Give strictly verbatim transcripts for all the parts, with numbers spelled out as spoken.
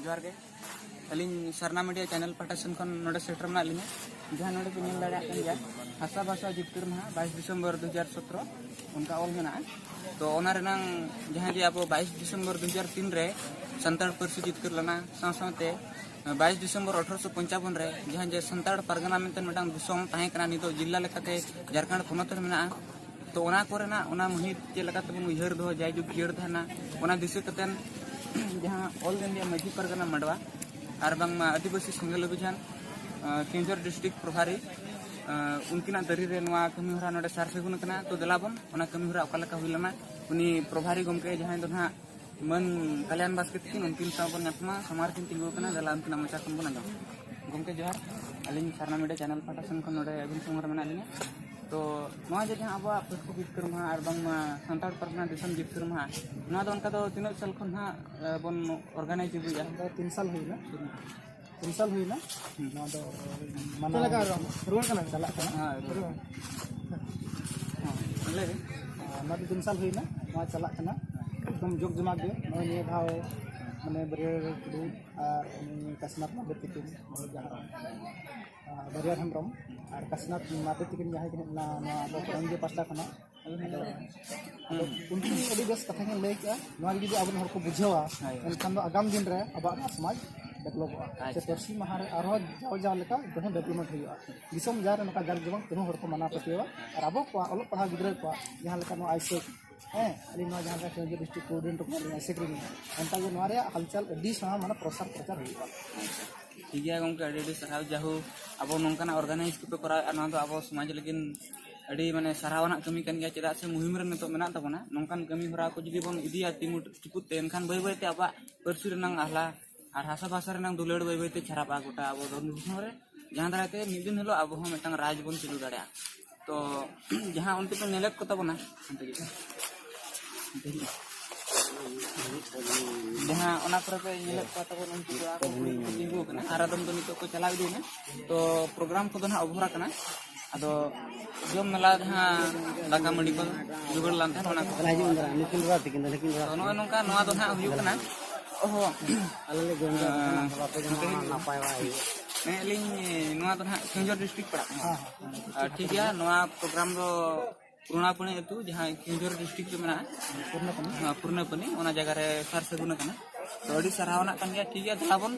ᱡᱚᱦᱟᱨ ᱜᱮ, ᱟᱹᱞᱤᱧ ᱥᱟᱨᱱᱟ ᱢᱤᱰᱤᱭᱟ ᱪᱮᱱᱮᱞ ᱯᱟᱦᱴᱟ ᱥᱮᱱ ᱠᱷᱚᱱ ᱱᱚᱰᱮ ᱥᱮᱴᱮᱨ ᱢᱮᱱᱟᱜ ᱞᱤᱧᱟ᱾ ᱡᱟᱦᱟᱸ ᱱᱚᱰᱮ ᱯᱮ ᱧᱮᱞ ᱫᱟᱲᱮᱭᱟᱜ ᱠᱟᱱ ᱜᱮᱭᱟ, ᱦᱟᱥᱟ ᱵᱷᱟᱥᱟ ᱡᱤᱛᱠᱟᱹᱨ ᱢᱟᱦᱟ ᱵᱟᱭᱤᱥ ᱰᱤᱥᱮᱢᱵᱚᱨ ᱫᱩ ᱦᱟᱡᱟᱨ ᱥᱚᱛᱨᱚ, ᱚᱱᱠᱟ ᱚᱞ ᱢᱮᱱᱟᱜᱼᱟ᱾ ᱛᱚ ᱚᱱᱟ ᱨᱮᱱᱟᱝ ᱡᱟᱦᱟᱸ ᱡᱮ ᱟᱵᱚ ᱵᱟᱭᱤᱥ ᱰᱤᱥᱮᱢᱵᱚᱨ ᱫᱩ ᱦᱟᱡᱟᱨ ᱛᱤᱱ ᱨᱮ ᱥᱟᱱᱛᱟᱲ ᱯᱟᱹᱨᱥᱤ ᱡᱤᱛᱠᱟᱹᱨ ᱞᱮᱱᱟ, ᱥᱟᱶ ᱥᱟᱶᱛᱮ ᱵᱟᱭᱤᱥ ᱰᱤᱥᱮᱢᱵᱚᱨ ᱟᱴᱷᱨᱚᱥᱚ ᱯᱚᱧᱪᱟᱵᱚᱱ ᱨᱮ ᱡᱟᱦᱟᱸ ᱡᱮ ᱥᱟᱱᱛᱟᱲ ᱯᱟᱨᱜᱟᱱᱟ ᱢᱮᱱᱛᱮ ᱢᱤᱫᱴᱟᱝ ᱫᱤᱥᱚᱢ ᱛᱟᱦᱮᱸ ᱠᱟᱱᱟ, ᱱᱤᱛᱚᱜ ᱡᱤᱞᱟ ᱞᱮᱠᱟᱛᱮ ᱡᱷᱟᱲᱠᱷᱚᱸᱰ ᱯᱚᱱᱚᱛ ᱨᱮ ᱢᱮᱱᱟᱜᱼᱟ᱾ ᱛᱚ ᱚᱱᱟ ᱠᱚᱨᱮᱱᱟᱜ ᱚᱱᱟ ᱢᱟᱹᱦᱤᱛ ᱪᱮᱫ ᱞᱮᱠᱟ ᱛᱮᱵᱚᱱ ᱩᱭᱦᱟᱹᱨ ᱫᱚᱦᱚ, ᱡᱟᱭᱡᱩᱜᱽ ᱡᱤᱭᱟᱹᱲ ᱛᱟᱦᱮᱱᱟ, ᱚᱱᱟ ᱫᱤᱥᱟᱹ ᱠᱟᱛᱮᱱ ᱡᱟᱦᱟᱸ ᱚᱞ ᱤᱱᱰᱤᱭᱟ ᱢᱟᱹᱡᱷᱤ ᱯᱟᱨᱜᱟᱱᱟ ᱢᱟᱰᱣᱟ ᱟᱨ ᱵᱟᱝᱢᱟ ᱟᱹᱫᱤᱵᱟᱹᱥᱤ ᱥᱮᱸᱜᱮᱞ ᱚᱵᱷᱤᱡᱟᱱ, ᱟᱸ, ᱠᱮᱣᱚᱱᱡᱷᱚᱨ ᱰᱤᱥᱴᱨᱤᱠᱴ ᱯᱨᱚᱵᱷᱟᱨᱤ, ᱟᱸ, ᱩᱱᱠᱤᱱᱟᱜ ᱫᱟᱹᱨᱤ ᱨᱮ ᱱᱚᱣᱟ ᱠᱟᱹᱢᱤ ᱦᱚᱨᱟ ᱱᱚᱰᱮ ᱥᱟᱨ ᱥᱟᱹᱜᱩᱱ ᱟᱠᱟᱱᱟ᱾ ᱛᱚ ᱫᱮᱞᱟ ᱵᱚᱱ ᱚᱱᱟ ᱠᱟᱹᱢᱤ ᱦᱚᱨᱟ ᱚᱠᱟ ᱞᱮᱠᱟ ᱦᱩᱭ ᱞᱮᱱᱟ, ᱩᱱᱤ ᱯᱨᱚᱵᱷᱟᱨᱤ ᱜᱚᱢᱠᱮ ᱡᱟᱦᱟᱸᱭ ᱫᱚ ᱱᱟᱦᱟᱜ ᱢᱟᱹᱱ ᱠᱟᱞᱭᱟᱱ ᱵᱟᱥᱠᱮ ᱛᱟᱹᱠᱤᱱ, ᱩᱱᱠᱤᱱ ᱥᱟᱶ ᱵᱚᱱ ᱧᱟᱯᱟᱢᱟ, ᱥᱟᱢᱟᱝ ᱨᱮᱠᱤᱱ ᱛᱤᱸᱜᱩ ᱟᱠᱟᱱᱟ᱾ ᱫᱮᱞᱟ ᱩᱱᱠᱤᱱᱟᱜ ᱢᱚᱪᱟ ᱠᱷᱚᱱ ᱵᱚᱱ ᱟᱸᱡᱚᱢᱟ᱾ ᱜᱚᱢᱠᱮ ᱡᱚᱦᱟᱨ, ᱟᱹᱞᱤᱧ ᱥᱟᱨᱱᱟ ᱢᱤᱰᱤᱭᱟ ᱪᱮᱱᱮᱞ ᱯᱟᱦᱴᱟ ᱥᱮᱱ ᱠᱷᱚᱱ ᱱᱚᱰᱮ ᱟᱹᱵᱤᱱ ᱥᱟᱢᱟᱝ ᱨᱮ ᱢᱮᱱᱟᱜ ᱞᱤᱧᱟ᱾ ᱛᱚ ᱱᱚᱣᱟ ᱡᱮ ᱡᱟᱦᱟᱸ ᱟᱵᱚᱣᱟᱜ ᱯᱟᱹᱨᱥᱤ ᱡᱤᱛᱠᱟᱹᱨ ᱢᱟᱦᱟ ᱟᱨ ᱵᱟᱝᱢᱟ ᱥᱟᱱᱛᱟᱲ ᱯᱟᱨᱜᱟᱱᱟ ᱫᱤᱥᱚᱢ ᱡᱤᱛᱠᱟᱹᱨ ᱢᱟᱦᱟ, ᱱᱚᱣᱟ ᱫᱚ ᱚᱱᱠᱟ ᱫᱚ ᱛᱤᱱᱟᱹᱜ ᱥᱟᱞ ᱠᱷᱚᱱ ᱦᱟᱸᱜ, ᱮ, ᱵᱚᱱ ᱚᱨᱜᱟᱱᱟᱭᱤᱡᱽ ᱟᱹᱜᱩᱭᱮᱫᱼᱟ? ᱫᱚ ᱛᱤᱱ ᱥᱟᱞ ᱦᱩᱭᱱᱟ᱾ ᱛᱤᱱ ᱥᱟᱞ ᱦᱩᱭᱱᱟ᱾ ᱦᱩᱸ᱾ ᱱᱚᱣᱟ ᱫᱚ ᱢᱟᱱᱟᱣ ᱪᱮᱫ ᱞᱮᱠᱟ ᱨᱩᱣᱟᱹᱲ ᱠᱟᱱᱟ? ᱪᱟᱞᱟᱜ ᱠᱟᱱᱟ᱾ ᱦᱮᱸ, ᱨᱩᱣᱟᱹᱲ᱾ ᱨᱩᱣᱟᱹᱲ᱾ ᱟᱨ ᱱᱚᱣᱟ ᱫᱚ ᱛᱤᱱ ᱥᱟᱞ ᱦᱩᱭᱱᱟ, ᱱᱚᱣᱟ ᱪᱟᱞᱟᱜ ᱠᱟᱱᱟ ᱮᱠᱫᱚᱢ ᱡᱳᱜᱽ ᱡᱚᱢᱟᱜ ᱜᱮ᱾ ᱱᱚᱜᱼᱚᱭ ᱱᱤᱭᱟᱹ ᱫᱷᱟᱣ ᱢᱟᱱᱮ ᱵᱟᱹᱨᱭᱟᱹᱲ ᱴᱩᱰᱩ ᱟᱨ ᱩᱱᱤ ᱠᱟᱥᱤᱱᱟᱛᱷ ᱢᱟᱨᱰᱤ ᱛᱤᱠᱤᱱ, ᱱᱚᱜᱼᱚᱭ ᱡᱟᱦᱟᱸ, ᱟᱨ ᱵᱟᱹᱨᱭᱟᱹᱲ ᱦᱮᱢᱵᱨᱚᱢ ᱟᱨ ᱠᱟᱥᱤᱱᱟᱛᱷ ᱢᱟᱨᱰᱤ ᱛᱤᱠᱤᱱ ᱡᱟᱦᱟᱸᱭ ᱠᱤᱱ ᱦᱮᱡ ᱞᱮᱱᱟ ᱱᱚᱣᱟ ᱟᱵᱚ ᱠᱚᱲᱚᱧᱡᱤ ᱯᱟᱥᱴᱟ ᱠᱷᱚᱱᱟᱜ, ᱟᱫᱚ, ᱟᱫᱚ ᱩᱱᱠᱤᱱ ᱟᱹᱰᱤ ᱵᱮᱥ ᱠᱟᱛᱷᱟ ᱠᱤᱱ ᱞᱟᱹᱭ ᱠᱮᱜᱼᱟ᱾ ᱱᱚᱣᱟ ᱜᱮ ᱡᱩᱫᱤ ᱟᱵᱚ ᱨᱮᱱ ᱦᱚᱲ ᱠᱚ ᱵᱩᱡᱷᱟᱹᱣᱟ, ᱦᱳᱭ᱾ ᱮᱱᱠᱷᱟᱱ ᱫᱚ ᱟᱜᱟᱢ ᱫᱤᱱ ᱨᱮ ᱟᱵᱚᱣᱟᱜ ᱱᱚᱣᱟ ᱥᱚᱢᱟᱡᱽ ᱰᱮᱵᱷᱞᱚᱯᱚᱜᱼᱟ᱾ ᱥᱮ ᱟᱪᱪᱷᱟ᱾ ᱯᱟᱹᱨᱥᱤ ᱢᱟᱦᱟ ᱨᱮ ᱟᱨᱦᱚᱸ ᱡᱟᱣ ᱡᱟᱣ ᱞᱮᱠᱟ ᱛᱮᱦᱚᱸ ᱰᱮᱵᱷᱞᱚᱯᱢᱮᱱᱴ ᱦᱩᱭᱩᱜᱼᱟ᱾ ᱫᱤᱥᱚᱢ ᱡᱟᱦᱟᱸ ᱨᱮ ᱱᱚᱝᱠᱟ ᱡᱟᱠ ᱡᱚᱢᱚᱠ ᱛᱮᱦᱚᱸ ᱦᱚᱲ ᱠᱚ ᱢᱟᱱᱟᱣ ᱯᱟᱹᱛᱭᱟᱹᱣᱟ᱾ ᱟᱨ ᱟᱵᱚ ᱠᱚᱣᱟᱜ ᱚᱞᱚᱜ ᱯᱟᱲᱦᱟᱣ ᱜᱤᱫᱽᱨᱟᱹ ᱠᱚᱣᱟᱜ ᱡᱟᱦᱟᱸ ᱞᱮᱠᱟ ᱱᱚᱣᱟ ᱟᱭᱥᱮᱠ, ᱦᱮᱸ, ᱟᱹᱞᱤᱧ ᱱᱚᱣᱟ ᱡᱟᱦᱟᱸ ᱞᱮᱠᱟ ᱠᱮᱣᱚᱱᱡᱷᱚᱨ ᱰᱤᱥᱴᱨᱤᱠᱴ ᱯᱨᱮᱥᱤᱰᱮᱱᱴ ᱠᱚ ᱢᱮᱱᱟᱜ ᱞᱤᱧᱟ, ᱟᱭᱥᱮᱠ ᱨᱮᱱ, ᱚᱱᱠᱟ ᱜᱮ ᱱᱚᱣᱟ ᱨᱮᱭᱟᱜ ᱦᱟᱞᱪᱟᱞ ᱟᱹᱰᱤ ᱥᱟᱶ ᱢᱟᱱᱮ ᱯᱨᱚᱥᱟᱨ ᱯᱨᱚᱪᱟᱨ ᱦᱩᱭᱩᱜᱼᱟ᱾ ᱴᱷᱤᱠ ᱜᱮᱭᱟ ᱜᱚᱢᱠᱮ, ᱟᱹᱰᱤ ᱟᱹᱰᱤ ᱥᱟᱨᱦᱟᱣ᱾ ᱡᱟᱦᱳ, ᱟᱵᱚ ᱱᱚᱝᱠᱟᱱᱟᱜ ᱚᱨᱜᱟᱱᱟᱭᱤᱡᱽ ᱠᱚᱯᱮ ᱠᱚᱨᱟᱣᱮᱫᱼᱟ, ᱱᱚᱣᱟ ᱫᱚ ᱟᱵᱚ ᱥᱚᱢᱟᱡᱽ ᱞᱟᱹᱜᱤᱫ ᱟᱹᱰᱤ ᱢᱟᱱᱮ ᱥᱟᱨᱦᱟᱣ ᱟᱱᱟᱜ ᱠᱟᱹᱢᱤ ᱠᱟᱱ ᱜᱮᱭᱟ᱾ ᱪᱮᱫᱟᱜ ᱥᱮ ᱢᱩᱦᱤᱢ ᱨᱮ ᱱᱤᱛᱚᱜ ᱢᱮᱱᱟᱜ ᱛᱟᱵᱚᱱᱟ, ᱱᱚᱝᱠᱟᱱ ᱠᱟᱹᱢᱤ ᱦᱚᱨᱟ ᱠᱚ ᱡᱩᱫᱤ ᱵᱚᱱ ᱤᱫᱤᱭᱟ ᱛᱤᱸᱜᱩ ᱪᱩᱯᱩᱫ ᱛᱮ, ᱮᱱᱠᱷᱟᱱ ᱵᱟᱹᱭ ᱵᱟᱹᱭᱛᱮ ᱟᱵᱚᱣᱟᱜ ᱯᱟᱹᱨᱥᱤ ᱨᱮᱱᱟᱝ ᱟᱦᱞᱟ ᱟᱨ ᱦᱟᱥᱟ ᱵᱷᱟᱥᱟ ᱨᱮᱱᱟᱝ ᱫᱩᱞᱟᱹᱲ ᱵᱟᱹᱭ ᱵᱟᱹᱭᱛᱮ ᱪᱷᱟᱨᱟᱜᱼᱟ ᱜᱚᱴᱟ ᱟᱵᱚ ᱫᱷᱚᱨᱢ ᱫᱤᱥᱚᱢ ᱨᱮ, ᱡᱟᱦᱟᱸ ᱫᱟᱨᱟᱭ ᱛᱮ ᱢᱤᱫ ᱫᱤᱱ ᱦᱤᱞᱳᱜ ᱟᱵᱚ ᱦᱚᱸ ᱢᱤᱫᱴᱟᱝ ᱨᱟᱡᱽ ᱵᱚᱱ ᱪᱟᱹᱞᱩ ᱫᱟᱲᱮᱭᱟᱜᱼᱟ᱾ ᱛᱚ ᱡᱟᱦᱟᱸ ᱚᱱᱛᱮ ᱯᱮ ᱧᱮᱞᱮᱫ ᱠᱚ ᱛᱟᱵᱚᱱᱟ, ᱚᱱᱛᱮ ᱜᱮ᱾ ᱡᱟᱦᱟᱸ ᱚᱱᱟ ᱠᱚᱨᱮ ᱯᱮ ᱧᱮᱞᱮᱫ ᱠᱚᱣᱟ ᱛᱟᱵᱚᱱ, ᱩᱱᱠᱩ ᱠᱚᱲᱟ ᱠᱚ ᱠᱩᱲᱤ ᱠᱚ ᱛᱤᱸᱜᱩ ᱟᱠᱟᱱᱟ, ᱟᱨ ᱟᱫᱚᱢ ᱫᱚ ᱱᱤᱛᱚᱜ ᱠᱚ ᱪᱟᱞᱟᱣ ᱤᱫᱤᱭᱮᱱᱟ᱾ ᱛᱚ ᱯᱨᱳᱜᱨᱟᱢ ᱠᱚᱫᱚ ᱱᱟᱦᱟᱜ ᱚᱵᱷᱚᱨ ᱟᱠᱟᱱᱟ᱾ ᱟᱫᱚ ᱡᱚᱢ ᱢᱮᱞᱟ ᱡᱟᱦᱟᱸ ᱫᱟᱠᱟ ᱢᱟᱹᱰᱤ ᱠᱚ ᱡᱚᱜᱟᱲ ᱞᱮᱱ ᱛᱟᱦᱮᱸᱫ, ᱚᱱᱟ ᱠᱚ ᱛᱟᱦᱚᱞᱮ ᱦᱤᱡᱩᱜ ᱵᱮᱱ ᱫᱟᱨᱟ, ᱱᱩᱠᱤᱱ ᱫᱟᱨᱟ ᱛᱤᱠᱤᱱ ᱫᱚ, ᱱᱩᱠᱤᱱ ᱫᱟᱨᱟ ᱛᱚ ᱱᱚᱜᱼᱚᱭ ᱱᱚᱝᱠᱟ ᱱᱚᱣᱟ ᱫᱚ ᱱᱟᱦᱟᱜ ᱦᱩᱭᱩᱜ ᱠᱟᱱᱟ᱾ ᱚᱦᱚ᱾ ᱟᱞᱮ ᱞᱮ ᱡᱚᱢ ᱫᱟ, ᱵᱟᱠᱷᱟᱱ ᱟᱯᱮ ᱡᱮᱢᱚᱱ ᱱᱟᱯᱟᱭ ᱵᱟᱲᱟ ᱦᱩᱭᱩᱜᱼᱟ᱾ ᱢᱮᱱᱮᱫ ᱞᱤᱧ, ᱱᱚᱣᱟ ᱫᱚ ᱱᱟᱦᱟᱜ ᱠᱮᱣᱚᱱᱡᱷᱚᱨ ᱰᱤᱥᱴᱨᱤᱠᱴ ᱯᱟᱲᱟᱜ ᱠᱟᱱᱟ᱾ ᱦᱮᱸ, ᱦᱮᱸ᱾ ᱟᱨ ᱴᱷᱤᱠ ᱜᱮᱭᱟ, ᱱᱚᱣᱟ ᱯᱨᱳᱜᱨᱟᱢ ᱫᱚ ᱯᱩᱨᱱᱟᱯᱟᱱᱤ ᱟᱹᱛᱩ, ᱡᱟᱦᱟᱸ ᱠᱮᱣᱚᱱᱡᱷᱚᱨ ᱰᱤᱥᱴᱨᱤᱠᱴ ᱨᱮ ᱢᱮᱱᱟᱜᱼᱟ, ᱯᱩᱨᱱᱟᱯᱟᱱᱤ᱾ ᱦᱮᱸ, ᱯᱩᱨᱱᱟᱯᱟᱱᱤ, ᱚᱱᱟ ᱡᱟᱭᱜᱟ ᱨᱮ ᱥᱟᱨ ᱥᱟᱹᱜᱩᱱ ᱟᱠᱟᱱᱟ᱾ ᱛᱚ ᱟᱹᱰᱤ ᱥᱟᱨᱦᱟᱣ ᱟᱱᱟᱜ ᱠᱟᱱ ᱜᱮᱭᱟ᱾ ᱴᱷᱤᱠ ᱜᱮᱭᱟ, ᱫᱮᱞᱟ ᱵᱚᱱ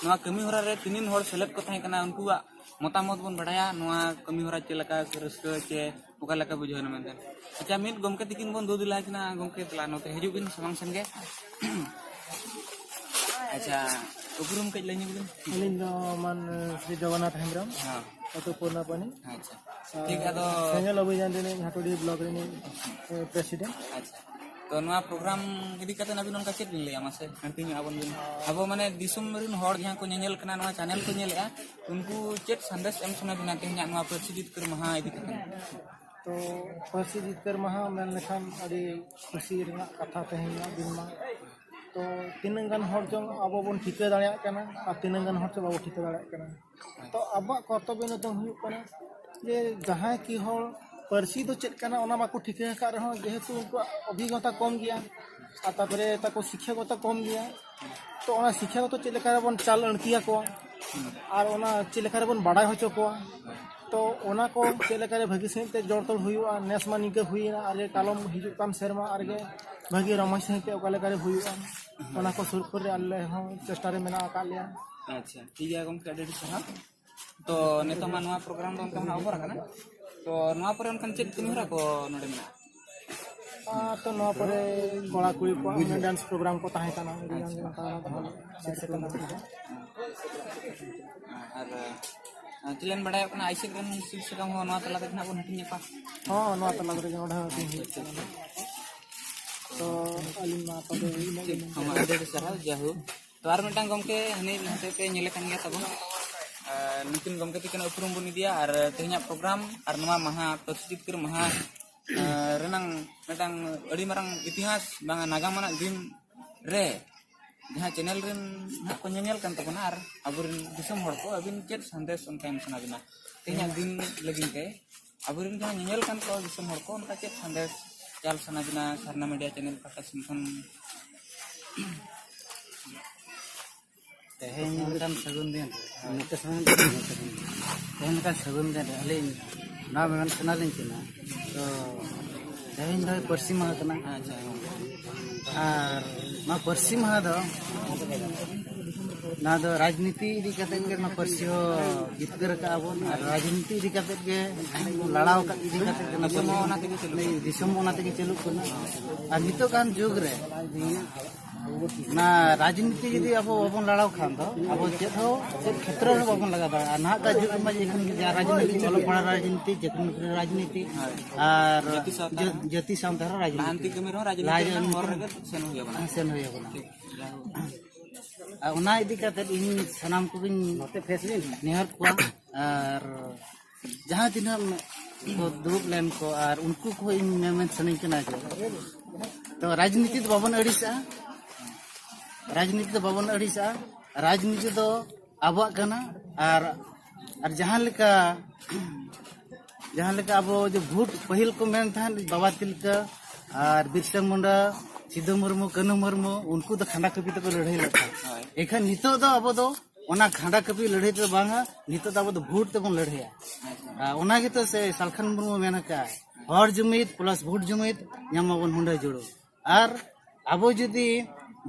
ᱱᱚᱣᱟ ᱠᱟᱹᱢᱤ ᱦᱚᱨᱟ ᱨᱮ ᱛᱤᱱᱟᱹᱜ ᱦᱚᱲ ᱥᱮᱞᱮᱫ ᱠᱚ ᱛᱟᱦᱮᱸ ᱠᱟᱱᱟ, ᱩᱱᱠᱩᱣᱟᱜ ᱢᱚᱛᱟᱢᱚᱛ ᱵᱚᱱ ᱵᱟᱲᱟᱭᱟ, ᱱᱚᱣᱟ ᱠᱟᱹᱢᱤ ᱦᱚᱨᱟ ᱪᱮᱫ ᱞᱮᱠᱟ ᱨᱟᱹᱥᱠᱟᱹ ᱪᱮ ᱚᱠᱟ ᱞᱮᱠᱟ ᱵᱩᱡᱷᱟᱹᱣ ᱮᱱᱟ ᱢᱮᱱᱛᱮ᱾ ᱟᱪᱪᱷᱟ, ᱢᱤᱫ ᱜᱚᱢᱠᱮ ᱛᱤᱠᱤᱱ ᱵᱚᱱ ᱫᱩ ᱫᱮᱞᱟ ᱠᱤᱱᱟ᱾ ᱜᱚᱢᱠᱮ, ᱫᱮᱞᱟ ᱱᱚᱛᱮ ᱦᱤᱡᱩᱜ ᱵᱤᱱ ᱥᱟᱢᱟᱝ ᱥᱮᱱ ᱜᱮ᱾ ᱟᱪᱪᱷᱟ, ᱩᱯᱨᱩᱢ ᱠᱟᱹᱡ ᱞᱟᱹᱭ ᱧᱚᱜ ᱵᱤᱱ᱾ ᱟᱹᱞᱤᱧ ᱫᱚ ᱢᱟᱱ ᱥᱨᱤ ᱡᱚᱜᱚᱱᱱᱟᱛᱷ ᱦᱮᱢᱵᱨᱚᱢ, ᱦᱮᱸ᱾ ᱟᱹᱛᱩ ᱯᱩᱨᱱᱟᱯᱟᱱᱤ᱾ ᱟᱪᱪᱷᱟ, ᱟᱨ ᱴᱷᱤᱠ, ᱟᱫᱚ ᱥᱮᱸᱜᱮᱞ ᱚᱵᱷᱤᱡᱟᱱ ᱨᱤᱱᱤᱡ ᱦᱟᱴᱩᱰᱤ ᱵᱞᱚᱠ ᱨᱤᱱᱤᱡ, ᱮ, ᱯᱨᱮᱥᱤᱰᱮᱱᱴ᱾ ᱟᱪᱪᱷᱟ, ᱛᱚ ᱱᱚᱣᱟ ᱯᱨᱳᱜᱨᱟᱢ ᱤᱫᱤ ᱠᱟᱛᱮ ᱟᱹᱵᱤᱱ ᱚᱱᱠᱟ ᱪᱮᱫ ᱵᱤᱱ ᱞᱟᱹᱭᱟ? ᱢᱟᱥᱮ ᱦᱟᱹᱴᱤᱧ ᱧᱚᱜ ᱟᱵᱚᱱ ᱵᱤᱱ᱾ ᱟᱵᱚ ᱢᱟᱱᱮ ᱫᱤᱥᱚᱢ ᱨᱤᱱ ᱦᱚᱲ ᱡᱟᱦᱟᱸ ᱠᱚ ᱧᱮᱧᱮᱞ ᱠᱟᱱᱟ, ᱱᱚᱣᱟ ᱪᱮᱱᱮᱞ ᱠᱚ ᱧᱮᱞᱮᱫᱼᱟ, ᱩᱱᱠᱩ ᱪᱮᱫ ᱥᱟᱸᱫᱮᱥ ᱮᱢ ᱥᱟᱱᱟ ᱵᱤᱱᱟ ᱛᱮᱦᱮᱧᱟᱜ ᱱᱚᱣᱟ ᱯᱟᱹᱨᱥᱤ ᱡᱤᱛᱠᱟᱹᱨ ᱢᱟᱦᱟ ᱤᱫᱤ ᱠᱟᱛᱮ? ᱛᱚ ᱯᱟᱹᱨᱥᱤ ᱡᱤᱛᱠᱟᱹᱨ ᱢᱟᱦᱟ ᱢᱮᱱ ᱞᱮᱠᱷᱟᱱ ᱟᱹᱰᱤ ᱠᱩᱥᱤ ᱨᱮᱱᱟᱜ ᱠᱟᱛᱷᱟ ᱛᱮᱦᱮᱧᱟᱜ ᱫᱤᱱ ᱢᱟ᱾ ᱛᱚ ᱛᱤᱱᱟᱹᱜ ᱜᱟᱱ ᱦᱚᱲ ᱪᱚᱝ ᱟᱵᱚ ᱵᱚᱱ ᱴᱷᱤᱠᱟᱹ ᱫᱟᱲᱮᱭᱟᱜ ᱠᱟᱱᱟ ᱟᱨ ᱛᱤᱱᱟᱹᱜ ᱜᱟᱱ ᱦᱚᱲ ᱪᱚ ᱵᱟᱵᱚ ᱴᱷᱤᱠᱟᱹ ᱫᱟᱲᱮᱭᱟᱜ ᱠᱟᱱᱟ᱾ ᱛᱚ ᱟᱵᱚᱣᱟᱜ ᱠᱚᱨᱛᱚᱵᱵᱚ ᱱᱤᱛᱚᱝ ᱦᱩᱭᱩᱜ ᱠᱟᱱᱟ ᱡᱮ ᱡᱟᱦᱟᱸᱭ ᱠᱤ ᱦᱚᱲ ᱯᱟᱹᱨᱥᱤ ᱫᱚ ᱪᱮᱫ ᱠᱟᱱᱟ ᱚᱱᱟ ᱵᱟᱠᱚ ᱴᱷᱤᱠᱟᱹ ᱟᱠᱟᱫ ᱨᱮᱦᱚᱸ, ᱡᱮᱦᱮᱛᱩ ᱩᱱᱠᱩᱣᱟᱜ ᱚᱵᱷᱤᱜᱽᱜᱚᱛᱟ ᱠᱚᱢ ᱜᱮᱭᱟ ᱟᱨ ᱛᱟᱨᱯᱚᱨᱮ ᱛᱟᱠᱚ ᱥᱤᱠᱠᱷᱟᱜᱚᱛᱟ ᱠᱚᱢ ᱜᱮᱭᱟ, ᱛᱚ ᱚᱱᱟ ᱥᱤᱠᱠᱷᱟᱜᱚᱛᱟ ᱪᱮᱫ ᱞᱮᱠᱟ ᱨᱮᱵᱚᱱ ᱪᱟᱞ ᱟᱬᱛᱤ ᱟᱠᱚᱣᱟ ᱟᱨ ᱚᱱᱟ ᱪᱮᱫ ᱞᱮᱠᱟ ᱨᱮᱵᱚᱱ ᱵᱟᱲᱟᱭ ᱦᱚᱪᱚ ᱠᱚᱣᱟ, ᱛᱚ ᱚᱱᱟ ᱠᱚ ᱪᱮᱫ ᱞᱮᱠᱟ ᱨᱮ ᱵᱷᱟᱹᱜᱤ ᱥᱟᱺᱦᱤᱡ ᱛᱮ ᱡᱚᱲ ᱛᱚᱞ ᱦᱩᱭᱩᱜᱼᱟ, ᱱᱮᱥ ᱢᱟ ᱱᱤᱝᱠᱟᱹ ᱦᱩᱭᱮᱱᱟ ᱟᱨ ᱠᱟᱞᱚᱢ ᱦᱤᱡᱩᱜ ᱠᱟᱱ ᱥᱮᱨᱢᱟ ᱟᱨ ᱜᱮ ᱵᱷᱟᱹᱜᱤ ᱨᱚᱢᱚᱡᱽ ᱥᱟᱺᱦᱤᱡ ᱛᱮ ᱚᱠᱟ ᱞᱮᱠᱟ ᱨᱮ ᱦᱩᱭᱩᱜᱼᱟ, ᱚᱱᱟ ᱠᱚ ᱥᱩᱨ ᱠᱚᱨᱮ ᱟᱞᱮ ᱦᱚᱸ ᱪᱮᱥᱴᱟ ᱨᱮ ᱢᱮᱱᱟᱜ ᱟᱠᱟᱫ ᱞᱮᱭᱟ᱾ ᱟᱪᱪᱷᱟ, ᱴᱷᱤᱠ ᱜᱮᱭᱟ ᱜᱚᱢᱠᱮ, ᱟᱹᱰᱤ ᱟᱹᱰᱤ ᱥᱟᱨᱦᱟᱣ᱾ ᱛᱚ ᱱᱤᱛᱚᱜ ᱢᱟ ᱱᱚᱣᱟ ᱯᱨᱳᱜᱨᱟᱢ ᱫᱚ ᱚᱱᱠᱟ ᱢᱟ ᱚᱵᱚᱨ ᱟᱠᱟᱱᱟ᱾ ᱛᱚ ᱱᱚᱣᱟ ᱯᱚᱨᱮ ᱚᱱᱠᱟᱱ ᱪᱮᱫ ᱠᱟᱹᱢᱤ ᱦᱚᱨᱟ ᱠᱚ ᱱᱚᱰᱮ ᱢᱮᱱᱟᱜᱼᱟ? ᱟᱨ ᱛᱚ ᱱᱚᱣᱟ ᱯᱚᱨᱮ ᱠᱚᱲᱟ ᱠᱩᱲᱤ ᱠᱚᱣᱟᱜ ᱰᱮᱱᱥ ᱯᱨᱳᱜᱨᱟᱢ ᱠᱚ ᱛᱟᱦᱮᱸ ᱠᱟᱱᱟ, ᱟᱹᱰᱤ ᱜᱟᱱ ᱜᱮ ᱚᱱᱠᱟ ᱫᱚᱦᱚ ᱞᱮᱫ ᱛᱟᱦᱮᱸ ᱠᱟᱱᱟ᱾ ᱟᱨ ᱪᱮᱫ ᱞᱮᱱ ᱵᱟᱲᱟᱭᱚᱜ ᱠᱟᱱᱟ, ᱟᱭᱥᱮᱠ ᱨᱮᱱ ᱥᱤᱞ ᱥᱟᱠᱟᱢ ᱦᱚᱸ ᱱᱚᱣᱟ ᱛᱟᱞᱟ ᱛᱮᱜᱮ ᱱᱟᱜ ᱵᱚᱱ ᱦᱟᱹᱴᱤᱧ ᱧᱚᱜᱼᱟ᱾ ᱦᱚᱸ, ᱱᱚᱣᱟ ᱛᱟᱞᱟ ᱨᱮᱜᱮ ᱚᱸᱰᱮ ᱦᱚᱸ ᱦᱟᱹᱴᱤᱧ ᱦᱩᱭᱩᱜ ᱠᱟᱱᱟ᱾ ᱛᱚ ᱟᱹᱞᱤᱧ ᱢᱟ ᱛᱚᱵᱮ ᱤᱱᱟᱹᱜ ᱜᱮᱞᱤᱧ ᱟᱹᱰᱤ ᱟᱹᱰᱤ ᱥᱟᱨᱦᱟᱣ, ᱡᱟᱭᱦᱳᱠ᱾ ᱛᱚ ᱟᱨ ᱢᱤᱫᱴᱟᱝ ᱜᱚᱢᱠᱮ ᱦᱟᱹᱱᱤ ᱱᱟᱛᱮ ᱯᱮ ᱧᱮᱞᱮ ᱠᱟᱱ ᱜᱮᱭᱟ ᱛᱟᱵᱚᱱ᱾ ᱟᱨ ᱱᱩᱠᱤᱱ ᱜᱚᱢᱠᱮ ᱛᱟᱹᱠᱤᱱᱟᱜ ᱩᱯᱨᱩᱢ ᱵᱚᱱ ᱤᱫᱤᱭᱟ᱾ ᱟᱨ ᱛᱮᱦᱮᱧᱟᱜ ᱯᱨᱳᱜᱨᱟᱢ ᱟᱨ ᱱᱚᱣᱟ ᱢᱟᱦᱟ ᱯᱟᱹᱨᱥᱤ ᱡᱤᱛᱠᱟᱹᱨ ᱢᱟᱦᱟ, ᱟᱨ ᱨᱮᱱᱟᱝ ᱢᱤᱫᱴᱟᱝ ᱟᱹᱰᱤ ᱢᱟᱨᱟᱝ ᱤᱛᱤᱦᱟᱥ ᱵᱟᱝ ᱱᱟᱜᱟᱢ ᱟᱱᱟᱜ ᱫᱤᱱ ᱨᱮ ᱡᱟᱦᱟᱸ ᱪᱮᱱᱮᱞ ᱨᱮᱱ ᱱᱟᱦᱟᱜ ᱠᱚ ᱧᱮᱧᱮᱞ ᱠᱟᱱ ᱛᱟᱵᱚᱱᱟ ᱟᱨ ᱟᱵᱚᱨᱮᱱ ᱫᱤᱥᱚᱢ ᱦᱚᱲ ᱠᱚ, ᱟᱹᱵᱤᱱ ᱪᱮᱫ ᱥᱟᱸᱫᱮᱥ ᱚᱱᱠᱟ ᱮᱢ ᱥᱟᱱᱟ ᱵᱤᱱᱟ ᱛᱮᱦᱮᱧᱟᱜ ᱫᱤᱱ ᱞᱟᱹᱜᱤᱫ ᱛᱮ? ᱟᱵᱚᱨᱮᱱ ᱡᱟᱦᱟᱸ ᱧᱮᱧᱮᱞ ᱠᱟᱱ ᱠᱚ ᱫᱤᱥᱚᱢ ᱦᱚᱲ ᱠᱚ, ᱚᱱᱠᱟ ᱪᱮᱫ ᱥᱟᱸᱫᱮᱥ ᱪᱟᱞ ᱥᱟᱱᱟ ᱵᱤᱱᱟ ᱥᱟᱨᱱᱟ ᱢᱤᱰᱤᱭᱟ ᱪᱮᱱᱮᱞ ᱯᱟᱦᱴᱟ ᱥᱮᱱ ᱠᱷᱚᱱ? ᱛᱮᱦᱮᱧ ᱞᱮᱠᱟᱱ ᱥᱟᱹᱜᱩᱱ ᱫᱤᱱ ᱨᱮ, ᱛᱮᱦᱮᱧ ᱞᱮᱠᱟᱱ ᱥᱟᱹᱜᱩᱱ ᱫᱤᱱ ᱨᱮ ᱟᱹᱞᱤᱧ ᱱᱚᱣᱟ ᱢᱮᱢᱮᱱ ᱥᱟᱱᱟᱞᱤᱧ ᱠᱟᱱᱟ᱾ ᱛᱚ ᱛᱮᱦᱮᱧ ᱫᱚ ᱯᱟᱹᱨᱥᱤ ᱢᱟᱦᱟ ᱠᱟᱱᱟ᱾ ᱟᱨ ᱱᱚᱣᱟ ᱯᱟᱹᱨᱥᱤ ᱢᱟᱦᱟ ᱫᱚ, ᱱᱚᱣᱟ ᱫᱚ ᱨᱟᱡᱽᱱᱤᱛᱤ ᱤᱫᱤ ᱠᱟᱛᱮ ᱜᱮ ᱱᱚᱣᱟ ᱯᱟᱹᱨᱥᱤ ᱦᱚᱸ ᱡᱤᱛᱠᱟᱹᱨ ᱟᱠᱟᱫᱼᱟ ᱵᱚᱱ, ᱟᱨ ᱨᱟᱡᱽᱱᱤᱛᱤ ᱤᱫᱤ ᱠᱟᱛᱮ ᱜᱮ ᱞᱟᱲᱟᱣ ᱟᱠᱟᱫ ᱤᱫᱤ ᱠᱟᱛᱮ ᱜᱮ ᱱᱚᱣᱟ ᱯᱟᱹᱨᱥᱤ, ᱫᱤᱥᱚᱢ ᱚᱱᱟ ᱛᱮᱜᱮ ᱪᱟᱹᱞᱩᱜ ᱠᱟᱱᱟ᱾ ᱟᱨ ᱱᱤᱛᱚᱜ ᱜᱟᱱ ᱡᱩᱜᱽ ᱨᱮ ᱚᱱᱟ ᱨᱟᱡᱽᱱᱤᱛᱤ ᱡᱩᱫᱤ ᱟᱵᱚ ᱵᱟᱵᱚᱱ ᱞᱟᱲᱟᱣ ᱠᱷᱟᱱ ᱫᱚ ᱟᱵᱚ ᱪᱮᱫ ᱦᱚᱸ, ᱪᱮᱫ ᱠᱷᱮᱛᱨᱚ ᱨᱮᱦᱚᱸ ᱵᱟᱵᱚᱱ ᱞᱟᱜᱟᱣ ᱫᱟᱲᱮᱭᱟᱜᱼᱟ᱾ ᱱᱟᱦᱟᱜ ᱠᱟᱜ ᱡᱩᱜᱽ ᱨᱮᱢᱟ ᱡᱮᱠᱷᱚᱱ ᱜᱮ ᱡᱟ ᱨᱟᱡᱽᱱᱤᱛᱤ, ᱚᱞᱚᱜ ᱯᱟᱲᱦᱟᱜ ᱨᱟᱡᱽᱱᱤᱛᱤ, ᱪᱟᱹᱠᱨᱤ ᱱᱚᱠᱨᱤ ᱨᱟᱡᱽᱱᱤᱛᱤ, ᱟᱨ ᱡᱟᱹᱛᱤ ᱥᱟᱶᱛᱟ ᱡᱟᱹ-, ᱨᱮᱦᱚᱸ᱾ ᱡᱟᱹᱛᱤ ᱥᱟᱶᱛᱟ ᱨᱮᱦᱚᱸ ᱨᱟᱡᱽᱱᱤᱛᱤ ᱞᱟᱦᱟᱱᱛᱤ ᱠᱟᱹᱢᱤ᱾ ᱠᱟᱹᱢᱤ ᱨᱮᱦᱚᱸ ᱨᱟᱡᱽᱱᱤᱛᱤ ᱞᱟᱦᱟ ᱨᱮᱱᱟᱜ ᱦᱚᱨ ᱨᱮᱜᱮ ᱥᱮᱱ ᱦᱩᱭ ᱟᱵᱚᱱᱟ᱾ ᱥᱮᱱ ᱦᱩᱭ ᱟᱵᱚᱱᱟ᱾ ᱴᱷᱤᱠ᱾ ᱟᱨ ᱚᱱᱟ ᱤᱫᱤ ᱠᱟᱛᱮ ᱤᱧ ᱥᱟᱱᱟᱢ ᱠᱚᱜᱮᱧ ᱱᱮᱦᱚᱨ ᱠᱚᱣᱟ, ᱟᱨ ᱡᱟᱦᱟᱸ ᱛᱤᱱᱟᱹᱜ ᱠᱚ ᱫᱩᱲᱩᱵ ᱞᱮᱱ ᱠᱚ, ᱟᱨ ᱩᱱᱠᱩ ᱠᱚ ᱤᱧ ᱢᱮᱢᱮᱱ ᱥᱟᱱᱟᱧ ᱠᱟᱱᱟ ᱡᱮ, ᱛᱚ ᱨᱟᱡᱽᱱᱤᱛᱤ ᱫᱚ ᱵᱟᱵᱚᱱ ᱟᱹᱲᱤᱥᱟᱜᱼᱟ, ᱨᱟᱡᱽᱱᱤᱛᱤ ᱫᱚ ᱵᱟᱵᱚᱱ ᱟᱹᱲᱤᱥᱟᱜᱼᱟ᱾ ᱨᱟᱡᱽᱱᱤᱛᱤ ᱫᱚ ᱟᱵᱚᱣᱟᱜ ᱠᱟᱱᱟ᱾ ᱟᱨ, ᱟᱨ ᱡᱟᱦᱟᱸ ᱞᱮᱠᱟ ᱡᱟᱦᱟᱸ ᱞᱮᱠᱟ ᱟᱵᱚ ᱡᱮ ᱵᱷᱳᱴ ᱯᱟᱹᱦᱤᱞ ᱠᱚ ᱢᱮᱱ ᱛᱟᱦᱮᱸᱫ, ᱵᱟᱵᱟ ᱛᱤᱞᱠᱟᱹ ᱟᱨ ᱵᱤᱨᱥᱟ ᱢᱩᱱᱰᱟ, ᱥᱤᱫᱩ ᱢᱩᱨᱢᱩ, ᱠᱟᱹᱱᱦᱩ ᱢᱩᱨᱢᱩ, ᱩᱱᱠᱩ ᱫᱚ ᱠᱷᱟᱸᱰᱟ ᱠᱟᱹᱯᱤ ᱛᱮᱠᱚ ᱞᱟᱹᱲᱦᱟᱹᱭ ᱞᱮᱫ ᱛᱟᱦᱮᱸᱫ᱾ ᱮᱱᱠᱷᱟᱱ ᱱᱤᱛᱚᱜ ᱫᱚ ᱟᱵᱚ ᱫᱚ ᱚᱱᱟ ᱠᱷᱟᱸᱰᱟ ᱠᱟᱹᱯᱤ ᱞᱟᱹᱲᱦᱟᱹᱭ ᱛᱮᱫᱚ ᱵᱟᱝᱟ, ᱱᱤᱛᱚᱜ ᱫᱚ ᱟᱵᱚ ᱫᱚ ᱵᱷᱳᱴ ᱛᱮᱵᱚᱱ ᱞᱟᱹᱲᱦᱟᱹᱭᱟ᱾ ᱟᱨ ᱚᱱᱟ ᱜᱮᱛᱚ ᱥᱮ ᱥᱟᱞᱠᱷᱟᱱ ᱢᱩᱨᱢᱩ ᱢᱮᱱ ᱟᱠᱟᱫᱼᱟ, "ᱦᱚᱲ ᱡᱩᱢᱤᱫ ᱯᱞᱟᱥ ᱵᱷᱳᱴ ᱡᱩᱢᱤᱫ, ᱧᱟᱢ ᱢᱟᱵᱚᱱ ᱦᱩᱸᱰᱟᱹ ᱡᱩᱲᱩ᱾" ᱟᱨ ᱟᱵᱚ ᱡᱩᱫᱤ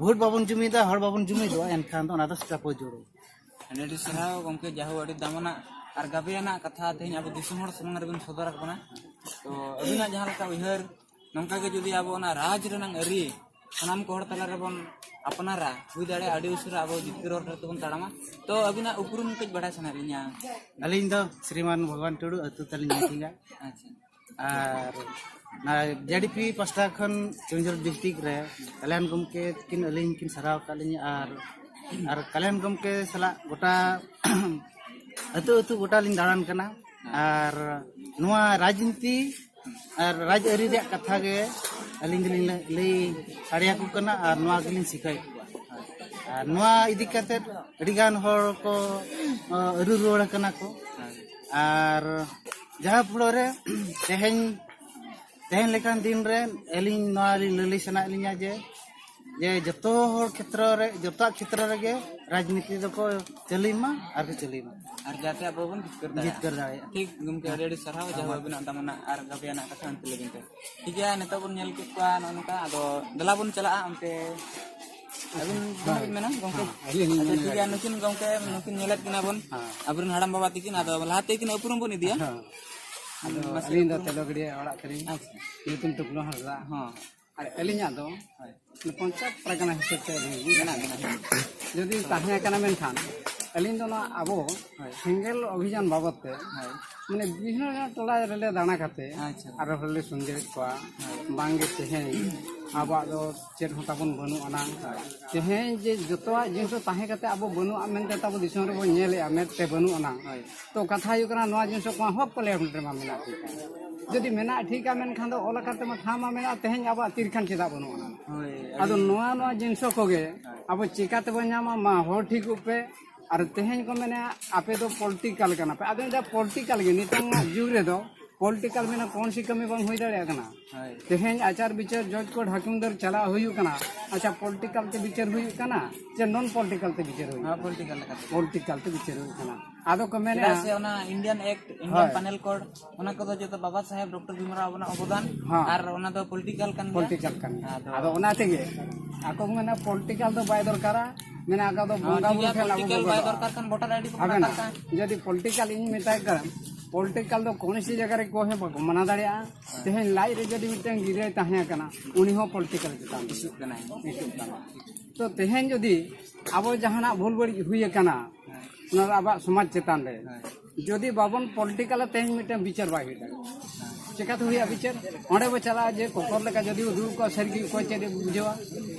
ᱵᱷᱳᱴ ᱵᱟᱵᱚᱱ ᱡᱩᱢᱤᱫᱟ, ᱦᱚᱲ ᱵᱟᱵᱚᱱ ᱡᱩᱢᱤᱫᱚᱜᱼᱟ, ᱮᱱᱠᱷᱟᱱ ᱫᱚ ᱚᱱᱟ ᱫᱚ ᱥᱟᱯᱚ ᱡᱩᱲᱩ᱾ ᱟᱹᱰᱤ ᱟᱹᱰᱤ ᱥᱟᱨᱦᱟᱣ ᱜᱚᱢᱠᱮ, ᱡᱟᱦᱳ ᱟᱹᱰᱤ ᱫᱟᱢᱟᱱᱟᱜ ᱟᱨ ᱜᱟᱵᱮᱭᱟᱱᱟᱜ ᱠᱟᱛᱷᱟ ᱛᱮᱦᱮᱧ ᱟᱵᱚ ᱫᱤᱥᱚᱢ ᱦᱚᱲ ᱥᱟᱢᱟᱝ ᱨᱮᱵᱤᱱ ᱥᱚᱫᱚᱨ ᱟᱠᱚ ᱠᱟᱱᱟ᱾ ᱛᱚ ᱟᱹᱵᱤᱱᱟᱜ ᱡᱟᱦᱟᱸ ᱞᱮᱠᱟ ᱩᱭᱦᱟᱹᱨ, ᱱᱚᱝᱠᱟ ᱜᱮ ᱡᱩᱫᱤ ᱟᱵᱚ ᱚᱱᱟ ᱨᱟᱡᱽ ᱨᱮᱱᱟᱝ ᱟᱹᱨᱤ ᱥᱟᱱᱟᱢ ᱠᱚ ᱦᱚᱲ ᱛᱟᱞᱟ ᱨᱮᱵᱚᱱ ᱟᱯᱱᱟᱨᱟ, ᱦᱩᱭ ᱫᱟᱲᱮᱭᱟᱜᱼᱟ ᱟᱹᱰᱤ ᱩᱥᱟᱹᱨᱟ ᱟᱵᱚ ᱡᱤᱛᱠᱟᱹᱨ ᱦᱚᱨ ᱛᱮᱵᱚᱱ ᱛᱟᱲᱟᱢᱟ᱾ ᱛᱚ ᱟᱹᱵᱤᱱᱟᱜ ᱩᱯᱨᱩᱢ ᱠᱟᱹᱡ ᱵᱟᱲᱟᱭ ᱥᱟᱱᱟᱭᱮᱫ ᱞᱤᱧᱟ᱾ ᱟᱹᱞᱤᱧ ᱫᱚ ᱥᱨᱤᱢᱟᱱ ᱵᱷᱚᱜᱚᱵᱟᱱ ᱴᱩᱰᱩ, ᱟᱹᱛᱩ ᱛᱟᱹᱞᱤᱧ ᱢᱤᱴᱤᱝᱟ᱾ ᱟᱪᱪᱷᱟ᱾ ᱟᱨ ᱚᱱᱟ ᱡᱮᱰᱤᱯᱤ ᱯᱟᱥᱴᱟ ᱠᱷᱚᱱ ᱠᱮᱣᱚᱱᱡᱷᱚᱨ ᱰᱤᱥᱴᱨᱤᱠᱴ ᱨᱮ ᱠᱟᱞᱭᱟᱱ ᱜᱚᱢᱠᱮ ᱛᱟᱹᱠᱤᱱ ᱟᱹᱞᱤᱧ ᱠᱤᱱ ᱥᱟᱨᱦᱟᱣ ᱟᱠᱟᱫ ᱞᱤᱧᱟ᱾ ᱟᱨ, ᱟᱨ ᱠᱟᱞᱭᱟᱱ ᱜᱚᱢᱠᱮ ᱥᱟᱞᱟᱜ ᱜᱚᱴᱟ ᱟᱹᱛᱩ ᱟᱹᱛᱩ ᱜᱚᱴᱟ ᱞᱤᱧ ᱫᱟᱬᱟᱱ ᱠᱟᱱᱟ᱾ ᱟᱨ ᱱᱚᱣᱟ ᱨᱟᱡᱽᱱᱤᱛᱤ ᱟᱨ ᱨᱟᱡᱽᱟᱹᱨᱤ ᱨᱮᱭᱟᱜ ᱠᱟᱛᱷᱟ ᱜᱮ ᱟᱹᱞᱤᱧ ᱫᱚᱞᱤᱧ ᱞᱟᱹᱭ, ᱞᱟᱹᱭ ᱥᱟᱰᱮᱭᱟᱠᱚ ᱠᱟᱱᱟ ᱟᱨ ᱱᱚᱣᱟ ᱜᱮᱞᱤᱧ ᱥᱤᱠᱷᱟᱹᱣᱮᱫ ᱠᱚᱣᱟ᱾ ᱟᱨ ᱱᱚᱣᱟ ᱤᱫᱤ ᱠᱟᱛᱮᱫ ᱟᱹᱰᱤᱜᱟᱱ ᱦᱚᱲ ᱠᱚ, ᱟᱹᱨᱩ ᱨᱩᱣᱟᱹᱲ ᱟᱠᱟᱱᱟ ᱠᱚ᱾ ᱟᱨ ᱡᱟᱦᱟᱸ ᱯᱷᱚᱲᱚ ᱨᱮ ᱛᱮᱦᱮᱧ, ᱛᱮᱦᱮᱧ ᱞᱮᱠᱟᱱ ᱫᱤᱱ ᱨᱮ ᱟᱹᱞᱤᱧ ᱱᱚᱣᱟ ᱞᱤᱧ ᱞᱟᱹᱞᱟᱹᱭ ᱥᱟᱱᱟᱭᱮᱫ ᱞᱤᱧᱟ ᱡᱮ, ᱡᱮ ᱡᱚᱛᱚ ᱦᱚᱲ ᱠᱷᱮᱛᱨᱚ ᱨᱮ, ᱡᱚᱛᱚᱣᱟᱜ ᱠᱷᱮᱛᱨᱚ ᱨᱮᱜᱮ ᱨᱟᱡᱽᱱᱤᱛᱤ ᱫᱚᱠᱚ ᱪᱟᱹᱞᱩᱭ ᱢᱟ ᱟᱨ ᱠᱚ ᱪᱟᱹᱞᱩᱭ ᱢᱟ᱾ ᱟᱨ ᱡᱟᱛᱮ ᱟᱵᱚ ᱵᱚᱱ ᱡᱤᱛᱠᱟᱹᱨ ᱫᱟᱲᱮᱭᱟᱜᱼᱟ᱾ ᱡᱤᱛᱠᱟᱹᱨ ᱫᱟᱲᱮᱭᱟᱜᱼᱟ᱾ ᱴᱷᱤᱠ ᱜᱚᱢᱠᱮ, ᱟᱹᱰᱤ ᱟᱹᱰᱤ ᱥᱟᱨᱦᱟᱣ, ᱡᱟᱦᱳ ᱟᱹᱵᱤᱱᱟᱜ ᱫᱟᱢᱟᱱᱟᱜ ᱟᱨ ᱜᱟᱵᱮᱭᱟᱱᱟᱜ ᱠᱟᱛᱷᱟ ᱚᱱᱛᱮ ᱞᱟᱹᱜᱤᱫ ᱛᱮ᱾ ᱴᱷᱤᱠ ᱜᱮᱭᱟ, ᱱᱤᱛᱚᱜ ᱵᱚᱱ ᱧᱮᱞ ᱠᱮᱫ ᱠᱚᱣᱟ ᱱᱚᱜᱼᱚ ᱱᱚᱝᱠᱟ, ᱟᱫᱚ ᱫᱮᱞᱟ ᱵᱚᱱ ᱪᱟᱞᱟᱜᱼᱟ ᱚᱱᱛᱮ᱾ ᱟᱹᱵᱤᱱ ᱡᱟᱦᱟᱸ ᱵᱤᱱ ᱢᱮᱱᱟ ᱜᱚᱢᱠᱮ? ᱦᱮᱸ, ᱟᱹᱞᱤᱧ ᱞᱤᱧ ᱟᱪᱪᱷᱟ, ᱢᱮᱱ ᱴᱷᱤᱠ ᱜᱮᱭᱟ, ᱞᱮᱫᱟ᱾ ᱱᱩᱠᱤᱱ ᱜᱚᱢᱠᱮ, ᱱᱩᱠᱤᱱ ᱧᱮᱞᱮᱫ ᱠᱤᱱᱟ ᱵᱚᱱ, ᱦᱮᱸ᱾ ᱟᱵᱚᱨᱮᱱ ᱦᱟᱲᱟᱢ ᱵᱟᱵᱟ ᱛᱟᱹᱠᱤᱱ, ᱟᱫᱚ ᱞᱟᱦᱟ ᱛᱮ ᱠᱤᱱ ᱩᱯᱨᱩᱢ ᱵᱚᱱ ᱤᱫᱤᱭᱟ᱾ ᱦᱮᱸ᱾ ᱟᱫᱚ ᱢᱟᱥᱮ ᱟᱹᱞᱤᱧ ᱫᱚ ᱩᱯᱨᱩᱢ᱾ ᱛᱮᱞᱚᱜᱟᱹᱲᱤᱭᱟᱹ ᱚᱲᱟᱜ ᱛᱟᱹᱞᱤᱧ᱾ ᱟᱪᱪᱷᱟ᱾ ᱧᱩᱛᱩᱢ ᱴᱩᱠᱞᱩ ᱦᱟᱸᱥᱫᱟ᱾ ᱦᱚᱸ᱾ ᱟᱨ ᱟᱹᱞᱤᱧᱟᱜ ᱫᱚ ᱦᱳᱭ᱾ ᱯᱚᱧᱪᱟᱭᱮᱛ ᱯᱟᱨᱜᱟᱱᱟ ᱦᱤᱥᱟᱹᱵ ᱛᱮ ᱟᱹᱞᱤᱧ ᱢᱮᱱᱟᱜ ᱵᱮᱱᱟ᱾ ᱡᱩᱫᱤ ᱛᱟᱦᱮᱸ ᱠᱟᱱᱟ, ᱢᱮᱱᱠᱷᱟᱱ ᱟᱹᱞᱤᱧ ᱫᱚ ᱱᱚᱣᱟ ᱟᱵᱚ ᱦᱳᱭ᱾ ᱥᱮᱸᱜᱮᱞ ᱚᱵᱷᱤᱡᱟᱱ ᱵᱟᱵᱚᱫ ᱛᱮ ᱦᱳᱭ᱾ ᱢᱟᱱᱮ ᱵᱤᱵᱷᱤᱱᱱᱚ ᱴᱚᱞᱟ ᱨᱮᱞᱮ ᱫᱟᱬᱟ ᱠᱟᱛᱮ ᱟᱪᱪᱷᱟ᱾ ᱟᱨᱚ ᱦᱚᱲᱞᱮ ᱥᱚᱸᱫᱮᱭᱮᱫ ᱠᱚᱣᱟ᱾ ᱦᱳᱭ᱾ ᱵᱟᱝᱜᱮ ᱛᱮᱦᱮᱧ ᱟᱵᱚᱣᱟᱜ ᱫᱚ ᱪᱮᱫ ᱦᱚᱸ ᱛᱟᱵᱚᱱ ᱵᱟᱹᱱᱩᱜ ᱟᱱᱟᱝ᱾ ᱦᱳᱭ᱾ ᱛᱮᱦᱮᱧ ᱡᱮ ᱡᱚᱛᱚᱣᱟᱜ ᱡᱤᱱᱤᱥ ᱫᱚ ᱛᱟᱦᱮᱸ ᱠᱟᱛᱮ ᱟᱵᱚ ᱵᱟᱹᱱᱩᱜᱼᱟ ᱢᱮᱱᱛᱮ ᱛᱟᱵᱚ ᱫᱤᱥᱚᱢ ᱨᱮᱵᱚᱱ ᱧᱮᱞᱮᱫᱼᱟ ᱢᱮᱫ ᱛᱮ ᱵᱟᱹᱱᱩᱜ ᱟᱱᱟᱝ᱾ ᱦᱳᱭ᱾ ᱛᱚ ᱠᱟᱛᱷᱟ ᱦᱩᱭᱩᱜ ᱠᱟᱱᱟ, ᱱᱚᱣᱟ ᱡᱤᱱᱤᱥ ᱫᱚ ᱠᱚᱱᱚ ᱦᱚᱠ ᱯᱟᱨᱞᱤᱭᱟᱢᱮᱱᱴ ᱨᱮᱢᱟ ᱢᱮᱱᱟᱜ ᱴᱷᱤᱠᱟ᱾ ᱡᱩᱫᱤ ᱢᱮᱱᱟᱜ ᱴᱷᱤᱠᱟ, ᱢᱮᱱᱠᱷᱟᱱ ᱫᱚ ᱚᱞ ᱟᱠᱟᱨ ᱛᱮᱢᱟ ᱴᱷᱟᱶ ᱢᱟ ᱢᱮᱱᱟᱜᱼᱟ, ᱛᱮᱦᱮᱧ ᱟᱵᱚᱣᱟᱜ ᱛᱤᱨ ᱠᱷᱟᱱ ᱪᱮᱫᱟᱜ ᱵᱟᱹᱱᱩᱜ ᱟᱱᱟ? ᱦᱳᱭ, ᱟᱫᱚ ᱟᱹᱰᱤ ᱱᱚᱣᱟ, ᱱᱚᱣᱟ ᱡᱤᱱᱤᱥ ᱠᱚᱜᱮ ᱟᱵᱚ ᱪᱮᱠᱟ ᱛᱮᱵᱚᱱ ᱧᱟᱢᱟ? ᱢᱟ ᱦᱚᱲ ᱴᱷᱤᱠᱚᱜ ᱯᱮ᱾ ᱟᱨ ᱛᱮᱦᱮᱧ ᱠᱚ ᱢᱮᱱᱟ, "ᱟᱯᱮ ᱫᱚ ᱯᱚᱞᱤᱴᱤᱠᱟᱞ ᱠᱟᱱᱟ ᱯᱮ᱾" ᱟᱫᱚ ᱤᱧ ᱫᱚ ᱯᱚᱞᱤᱴᱤᱠᱟᱞ ᱜᱮ, ᱱᱤᱛᱚᱝ ᱡᱩᱜᱽ ᱨᱮᱫᱚ ᱯᱚᱞᱤᱴᱤᱠᱟᱞ ᱢᱮᱱᱟ ᱠᱚᱱ ᱥᱤ ᱠᱟᱹᱢᱤ ᱵᱟᱝ ᱦᱩᱭ ᱫᱟᱲᱮᱭᱟᱜ ᱠᱟᱱᱟ᱾ ᱦᱳᱭ᱾ ᱛᱮᱦᱮᱧ ᱟᱪᱟᱨ ᱵᱤᱪᱟᱹᱨ ᱡᱚᱡᱽ ᱠᱳᱨᱴ ᱦᱟᱹᱠᱤᱢ ᱫᱟᱨ ᱪᱟᱞᱟᱜ ᱦᱩᱭᱩᱜ ᱠᱟᱱᱟ᱾ ᱟᱪᱪᱷᱟ, ᱯᱚᱞᱤᱴᱤᱠᱟᱞ ᱛᱮ ᱵᱤᱪᱟᱹᱨ ᱦᱩᱭᱩᱜ ᱠᱟᱱᱟ ᱪᱮ ᱱᱚᱱ ᱯᱚᱞᱤᱴᱤᱠᱟᱞ ᱛᱮ ᱵᱤᱪᱟᱹᱨ ᱦᱩᱭᱩᱜ ᱦᱮᱸ, ᱠᱟᱱᱟ? ᱯᱚᱞᱤᱴᱤᱠᱟᱞ ᱛᱮ᱾ ᱯᱚᱞᱤᱴᱤᱠᱟᱞ ᱛᱮ ᱵᱤᱪᱟᱹᱨ ᱦᱩᱭᱩᱜ ᱠᱟᱱᱟ᱾ ᱟᱫᱚ ᱠᱚ ᱢᱮᱱᱮᱫᱼᱟ ᱪᱮᱫᱟᱜ ᱥᱮ ᱚᱱᱟ ᱤᱱᱰᱤᱭᱟᱱ ᱮᱠᱴ, ᱤᱱᱰᱤᱭᱟᱱ ᱦᱳᱭ᱾ ᱯᱮᱱᱮᱞ ᱠᱳᱰ, ᱚᱱᱟ ᱠᱚᱫᱚ ᱡᱚᱛᱚ ᱵᱟᱵᱟ ᱥᱟᱦᱮᱵᱽ ᱰᱚᱠᱴᱚᱨ ᱵᱷᱤᱢᱨᱟᱣ ᱟᱵᱚᱱᱟᱜ ᱚᱵᱚᱫᱟᱱ᱾ ᱦᱮᱸ᱾ ᱟᱨ ᱚᱱᱟ ᱫᱚ ᱯᱚᱞᱤᱴᱤᱠᱟᱞ ᱠᱟᱱ ᱜᱮᱭᱟ᱾ ᱯᱚᱞᱤᱴᱤᱠᱟᱞ ᱠᱟᱱ ᱜᱮᱭᱟ᱾ ᱟᱫᱚ ᱟᱫᱚ ᱚᱱᱟ ᱛᱮᱜᱮ ᱟᱠᱚ ᱠᱚ ᱢᱮᱱᱟ ᱯᱚᱞᱤᱴᱤᱠᱟᱞ ᱫᱚ ᱵᱟᱭ ᱫᱚᱨᱠᱟᱨᱟ, ᱢᱮᱱᱟ ᱟᱠᱟ ᱫᱚ ᱦᱮᱸ, ᱵᱚᱸᱜᱟ ᱴᱷᱤᱠ ᱵᱩᱨᱩ ᱜᱮᱭᱟ, ᱴᱷᱮᱱ ᱞᱟᱜᱩ ᱯᱚᱞᱤᱴᱤᱠᱟᱞ ᱵᱟᱭ ᱜᱚᱫᱚᱜᱼᱟ᱾ ᱫᱚᱨᱠᱟᱨ ᱠᱷᱟᱱ ᱵᱷᱳᱴᱟᱨ ᱟᱭᱰᱤ ᱠᱚ ᱟᱵᱮᱱᱟ, ᱵᱟᱠᱟᱛᱟ᱾ ᱡᱩᱫᱤ ᱯᱚᱞᱤᱴᱤᱠᱟᱞ ᱤᱧ ᱢᱮᱛᱟᱭ ᱠᱟᱱᱟ, ᱯᱚᱞᱤᱴᱤᱠᱟᱞ ᱫᱚ ᱠᱳᱱᱳ ᱥᱤ ᱡᱟᱭᱜᱟ ᱨᱮ ᱠᱚ ᱦᱚᱸ ᱵᱟᱠᱚ ᱢᱟᱱᱟ ᱫᱟᱲᱮᱭᱟᱜᱼᱟ᱾ ᱛᱮᱦᱮᱧ ᱞᱟᱡ ᱨᱮ ᱡᱩᱫᱤ ᱢᱤᱫᱴᱟᱝ ᱜᱤᱫᱽᱨᱟᱹᱭ ᱛᱟᱦᱮᱸ ᱠᱟᱱᱟ, ᱩᱱᱤ ᱦᱚᱸ ᱯᱚᱞᱤᱴᱤᱠᱟᱞ ᱪᱮᱛᱟᱱ ᱨᱮ ᱤᱥᱩᱜ ᱠᱟᱱᱟᱭ᱾ ᱤᱥᱩᱜ ᱠᱟᱱᱟ᱾ ᱛᱚ ᱛᱮᱦᱮᱧ ᱡᱩᱫᱤ ᱟᱵᱚ ᱡᱟᱦᱟᱱᱟᱜ ᱵᱷᱩᱞ ᱵᱟᱹᱲᱤᱡ ᱦᱩᱭ ᱟᱠᱟᱱᱟ, ᱦᱮᱸ᱾ ᱚᱱᱟ ᱫᱚ ᱟᱵᱚᱣᱟᱜ ᱥᱚᱢᱟᱡᱽ ᱪᱮᱛᱟᱱ ᱨᱮ, ᱦᱮᱸ᱾ ᱡᱩᱫᱤ ᱵᱟᱵᱚᱱ ᱯᱚᱞᱤᱴᱤᱠᱟᱞᱟ, ᱛᱮᱦᱮᱧ ᱢᱤᱫᱴᱟᱝ ᱵᱤᱪᱟᱹᱨ ᱵᱟᱭ ᱦᱩᱭ ᱫᱟᱲᱮᱭᱟᱜᱼᱟ᱾ ᱪᱮᱠᱟᱛᱮ ᱦᱩᱭᱩᱜᱼᱟ ᱵᱤᱪᱟᱹᱨ? ᱚᱸᱰᱮ ᱵᱚ ᱪᱟᱞᱟᱜᱼᱟ ᱡᱮ ᱠᱚᱠᱚᱨ ᱞᱮᱠᱟ ᱡᱩᱫᱤ ᱵᱚ ᱫᱩᱲᱩᱵ ᱠᱚᱜᱼᱟ, ᱥᱟᱹᱨᱤ ᱜᱮ ᱚᱠᱚᱭ ᱪᱮᱫ ᱮ ᱵᱩᱡᱷᱟᱹᱣᱟ?